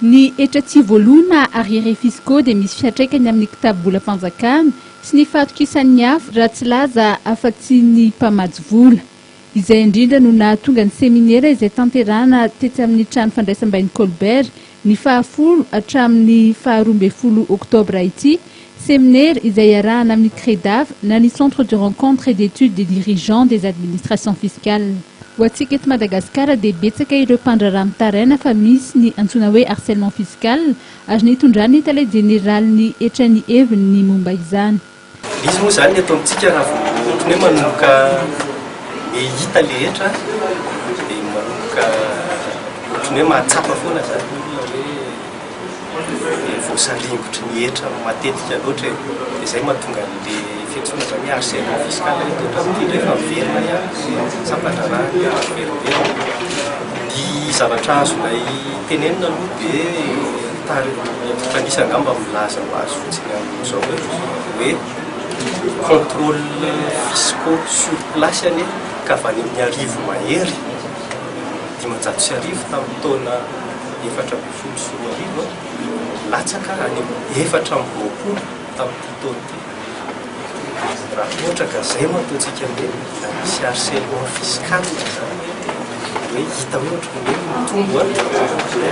Ny hetra tsy voaloa na arriérés fiscaux dia misy fiantraikany amin'ny kitabolam-panjakana sy ny fahatokisan'ny hafa raha tsy laza afa-tsy ny mpamatsy vola. Izay indrindra no nahatonga ny seminera izay tanterahana tetsy amin'ny trano fandraisam-bahiny Colbert ny faha-10 hatramin'ny faha-12 oktobra ity, seminera izay iarahana amin'ny Credaf na ny Centre de rencontre et d'études des dirigeants des administrations fiscales. Ho antsika eto Madagasikara dia betsaka ireo mpandraharaha mitaraina fa misy ny antsoina hoe harcèlement fiscal ary nitondran'ny tale jeneralin'ny hetra ny heviny ny momba izany. Izy moa izany eto amintsika raha vao ohatran'ny hoe manomboka me hita le hetra dia manomboka ohatran'ny hoe mahatsapa foana izany ny olona hoe voasaringotry ny hetra matetika loatra e, dia izay mahatonga an'le fiantsoana izany hoe harcèlement fiscal eto hatramin'ity indray fa miverina ihany sampan-draharaha ny miverimberina. Ny zavatra azonay tenenina aloha dia antontan'isa angamba milaza ho azy fotsiny amin'izao hoe hoe contrôle fiscaux sur place anie ka avy any amin'ny 1000 mahery, 1500 tamin'ny taona 2014, latsaka any amin'ny 24 tamin'ity taona ity. Raha ohatra ka izay no ataontsika hoe misy harcèlement fiscal izany hoe hita hoe ohatran'ny hoe mitombo an,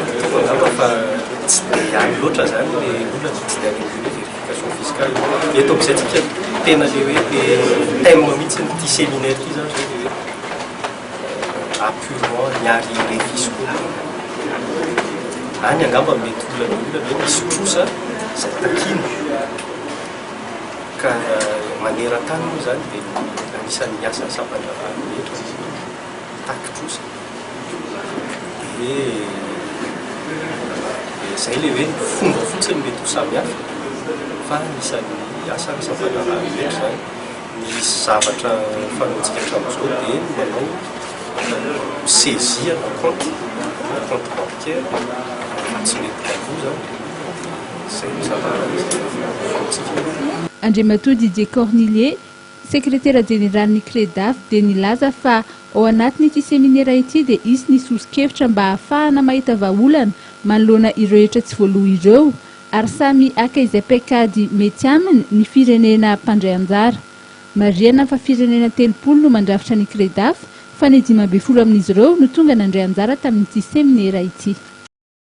mitombo angamba fa tsy dia any loatra izany le olana, tsy dia any amin'ny hoe vérification fiscale. Eto amin'izay tsika tena le hoe le thème mihitsy ity séminaire ity izany zao le hoe apurement ny arriérés fiscaux. Any angamba mety olana olana hoe misy trosa izay takiana ka maneran-tany moa izany dia anisan'ny asan'ny sampan-draharaha rehetra ny mitaky trosa dia izay ilay hoe fomba fotsiny mety ho samihafa fa anisan'ny asan'ny sampan-draharaha rehetra izany. Ny zavatra fanaontsika hatramin'izao dia ny manao saisie na compte, na compte bancaire fa tsy mety avoa izany. Izay no zavatra fanaontsika. Andriamatoa Didier Cornillet, Sekretera Jeneralin'ny Credaf dia nilaza fa ao anatin'ity seminera ity dia hisy ny soso-kevitra mba hahafahana mahita vahaolana manoloana ireo hetra tsy voaloa ireo ary samy haka izay paikady mety aminy ny firenena mpandray anjara. Marihana fa firenena 30 no mandrafitra ny Credaf fa ny 15 amin'izy ireo no tonga nandray anjara tamin'ity seminera ity.